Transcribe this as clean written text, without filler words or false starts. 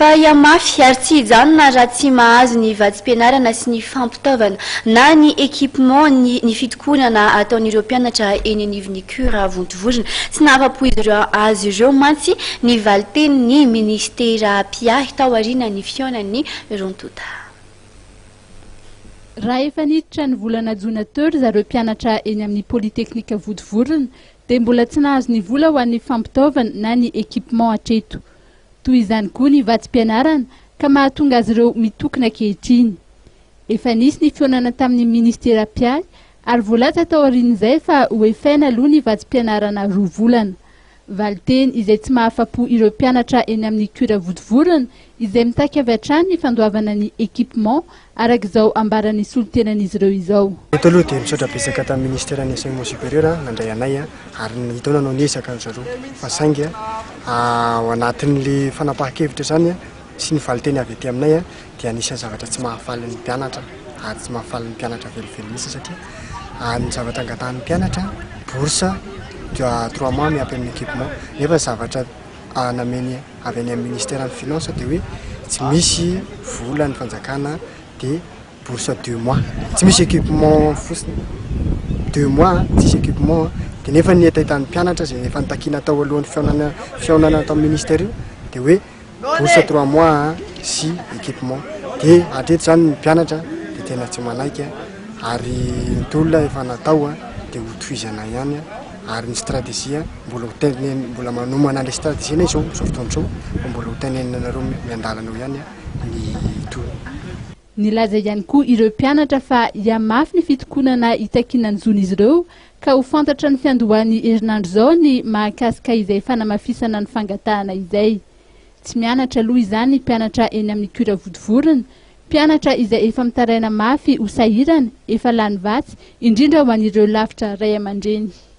Fa hihamafy ary tsy hijanona raha tsy mahazo ny vatsim-pianarana sy ny fampitaovana na ny équipement ny ny fitokonana ataon'ireo mpianatra eny anivon'ny cura Vontovorona. Tsy nahafa-po izy ireo azy ireo mantsy ny valin-tenin'ny minisitera mpiahy taorian'ny fihaonan'ny rontota. Raha efa niditra ny volana jona teo ry zareo mpianatra eny amin'ny Polyteknika Vontovorona dia mbola tsy nahazo ny vola ho an'ny fampitaovana na ny équipement hatreto. Toy izany koa ny vatsim-pianarana ka mahatonga azy ireo mitokona ankehitriny. Efa nisy ny fihaonana tamin'ny minisitera mpiahy ary voalaza tao aorian'izay fa ho efaina aloha ny vatsim-pianarana 2 volana. Valinteny izay tsy mahafa-po ireo mpianatra eny amin'ny cura Vontovorona izay mitaky avy hatrany ny fandoavana ny équipement araka izao ambaran'ny solontenan'izy ireo izao. Eto aloha dia misaotra betsaka tamin'ny ministeran'ny enseignement supérieur nandray anay ary ny hita nanao ny ezaka ry zareo fa saingy ao anatin'le fanapahan-kevitra izany sy ny valinteny avy aty aminay dia anisan'ny zavatra tsy mahafaly ny mpianatra ary tsy mahafaly ny mpianatra velively mihitsy satria ny zavatra angatahan'ny mpianatra bourse de 3 mois miampy amin'ny équipement, nefa ny zavatra nameny avy any amin'ny ministeran'ny finance dia hoe tsy misy vola ny fanjakana, dia bourse 2 mois, tsy misy équipement fotsiny, 2 mois tsisy équipement. Dia nefa ny hetahetan'ny mpianatra zay efa nitakiana tao alohan'ny fihaonana atao amin'ny ministère io dia hoe bourse 3 mois sy équipement. Dia hatreto zany ny mpianatra dia tena tsy manaiky ary ny tolona efa natao dia hotohizana ihany ary ny stratégie mbola ho tenenina, mbola manomana an'ilay stratégie nay zao fotoana zao fa mbola ho tenenina anareo miandalana eo ihany ny tohiny. Nilaza ihany koa ireo mpianatra fa hihamafy ny fitokonana hitakiana ny zon'izy ireo ka ho fantatra ny fiandohan'ny herinandro izao ny mahakasika izay fanamafisana ny fangatahana izay. Tsy mianatra aloha izany ny mpianatra eny amin'ny cura Vontovorona, mpianatra izay efa mitaraina mafy ho sahirana, efa lany vatsy, indrindra ho an'ireo lavitra ray aman-dreny.